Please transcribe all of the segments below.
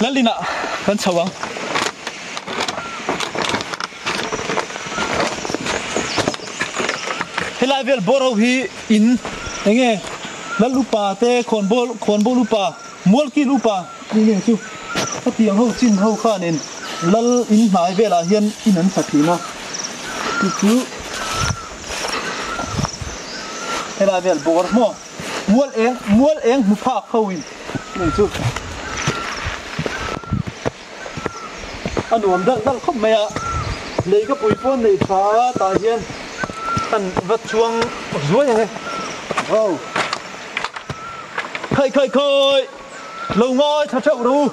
Lalina kan chho ang. Helai vel bawr ho hi in enge Lal upa te khawnbawl khawnbawl upa Mualkil upa tih nge chu hetiang ho chin ho khanin Lal in hnai velah hian in an sa thin a chu chu helai vel bawr maw Mual eng mual eng hmu phak ho in tih chu a nuam dalh dalh khawp mai a, lei ka pui pawn nei tha a tah hian an va chuang zuai ang e wow khaih khaih khaih lo ngai tha theuh rawh u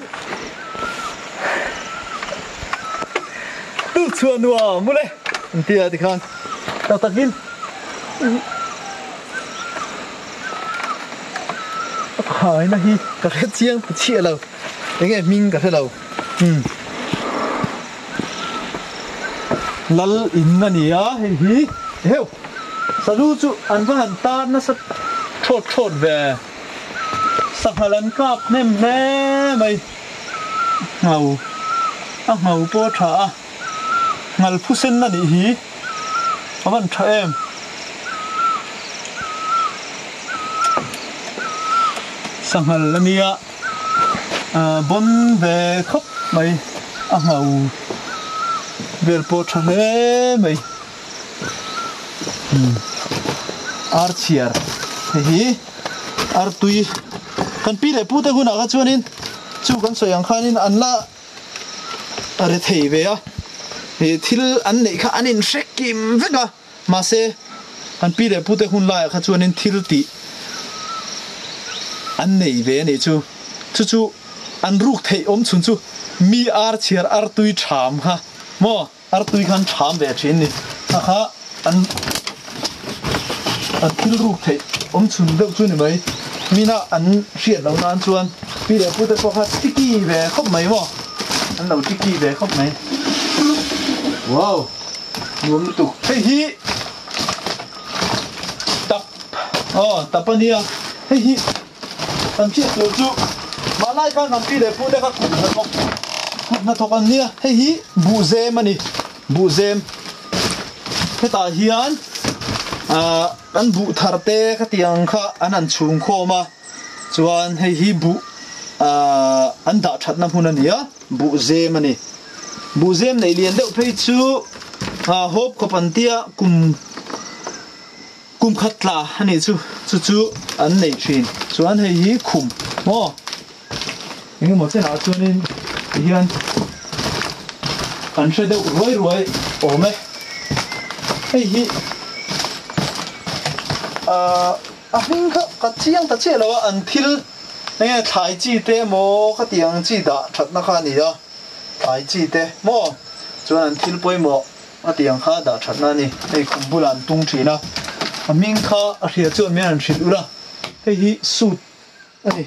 tuk chhuah nuam mawle an ti a tikhan tak takin. A khaina hi ka hre chiang ta chiah lo enge hming ka hre lo umm lal in a ni a hei hi heuh salu chu an va han tar nasa thawt thawt ve sanghal an kap hnem hle mai ngho a ngho pawh a tha a ngal phusen a nih hi a van tha em. Sanghal a nia ah bawn ve khawp mai a ngho vel pawh tha hle mai umm ar chhiar hei hi ar tui kan pi leh pu te hunah kha chuanin chu kan sawi ang khanin an la a ri thei ve a, ih thil an neih kha an inhre kim vek a, mahse an pi leh pute hun laiah kha chuanin thil tih an nei ve a nih chu, chu chu an ruk theih awm chhun chu mi ar chhiar ar tui ṭham kha maw ar tui khan ṭham ve ṭhin ni, kha kha an an thil ruk theih awm chhun deuh chu ni mai, mina an hriat loh nan chuan pi leh pute pawh kha tiki ve khawp mai maw an lo tiki ve khawp mai wow nuam lutuk hei hi tap aw tap a nia hei hi kan hriat tur chu mahni khan kan pi leh pute kha kut hnathawk kut hnathawk an nia hei hi buhzem a ni. Buhzem hetah hian ahh kan buh thar te khatiang kha an han chhung khawm a chuan hei hi buh ahh an dah thatna hmun a ni a buhzem a ni buhzem neih lian deuh phei chu ahh hawp khawp an tia kum kum khat tla a nih chu chu chu an nei thin chuan hei hi khum maw. Engemaw chenah chuanin tihian kan hre deuh ruai ruai awm e. Hei hi ahh a hming kha ka chiang ta chiah lo a, an thil enge thlai chi te emaw khati ang chi dah thatna kha a ni a, thlai chi te maw chuan an thil pawimawh a ti ang kha dah thatna a ni. Hei khum bulah an tung thin a, a hming kha a hria chuan min han hrilh ula, hei hi suit a ni.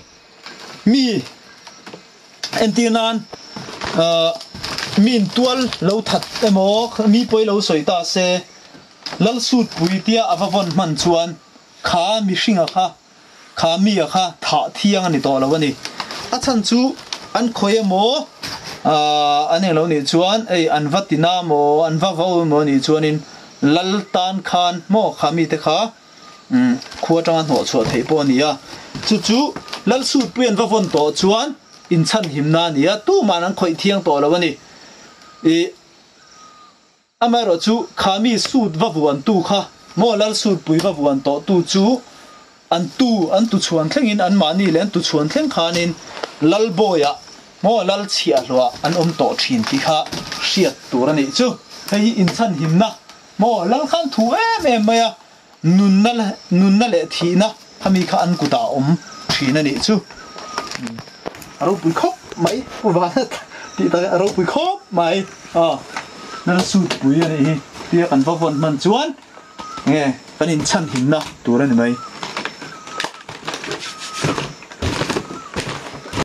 Mi entir nan ahh mi intual lo that emaw mi pawi lo sawi ta se lal sut pui tia a va vawn hman chuan kha mihringa kha kha mi a kha thah thiang a ni tawh lo a ni. A chhan chu an khawi emaw ahh an englo nih chuan ei an va tina maw an va vo emaw nih chuanin lal tan khan maw kha mite kha Umm, khua atanga hnawh chhuah theih pawh a ni a, chu chu Lalsutpui an va vawn tawh chuan inchhan himna a ni a, tuman an khawih thiang tawh lo a ni. Ih, amaherawh chu kha mi sut va vuantu kha maw Lalsutpui va vuan tawh tu chu an tu an tu chhuan thlengin anmahni leh an tu chhuan thleng khanin Lalbawiah maw Lalchhiahhlawah an awm tawh thin tih kha hriat tur a nih chu. Hei hi inchhan himna Maw lal khan thu em em mai a, nunna nunna leh thihna khami kha an kutah a awm thin a nih chu. A ropui khawp mai, Pu Vana tih tak a ropui khawp mai. Aw, lal sutpui a nih hi tia kan va vawn hman chuan nge kan inchhan himna tur a ni mai.